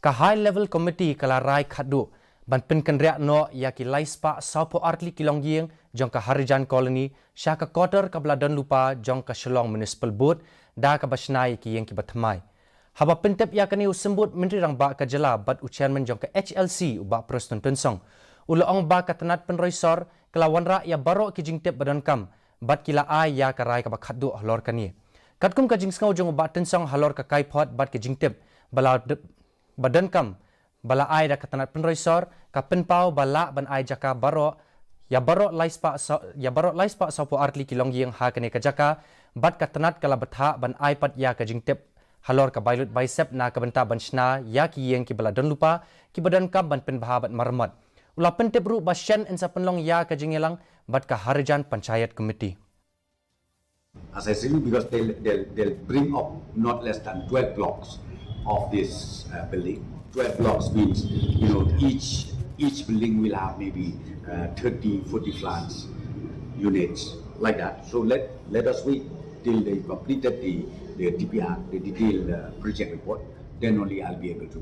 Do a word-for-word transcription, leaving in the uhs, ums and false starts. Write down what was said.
Ka High Level Committee ka la rai khatduh ban pynkynriah noh ïa ki laispah sawphew artylli ki longïing jong ka Harijan Colony sha ka quarter kaba la don lypa jong ka Shillong Municipal Board da kaba shna ïa ki ïing kiba thymmai. Haba pyntip ïa kane u Symbud Myntri Rangbah ka jylla bad u Chairman jong ka H L C u Bah Prestone Tynsong, u la ong ba ka tnat pynroi sor ka la wanrah ïa baroh ki jingtip ba donkam bad ki la ai ïa ka rai kaba khatduh halor kane. Katkum ka jingsngew jong u Bah Tynsong halor ka kaiphod bad ki jingtip ba la d- ba donkam ba la ai da ka tnat pynroi sor, ka pynpaw ba lah ban ai jaka baroh ïa baroh laispah sa- ïa baroh laispah sawphew artylli ki longïing ha kane ka jaka, bad ka tnat ka la bthah ban ai pat ïa ka jingtip halor ka bai lut bai sep na ka bynta ban shna ïa ki ïing kiba la don lypa kiba donkam ban pynbha bad maramot. U la pyntip ruh ba shen yn sa pynlong ïa ka jingïalang bad ka Harijan Panchayat Committee. As I said, because they'll, they'll, they'll bring up not less than twelve blocks of this uh, building. Twelve blocks means, you know, each each building will have maybe uh, thirty, forty flats units like that. So let let us wait till they completed the, the D P R, the detailed uh, project report. Then only I'll be able to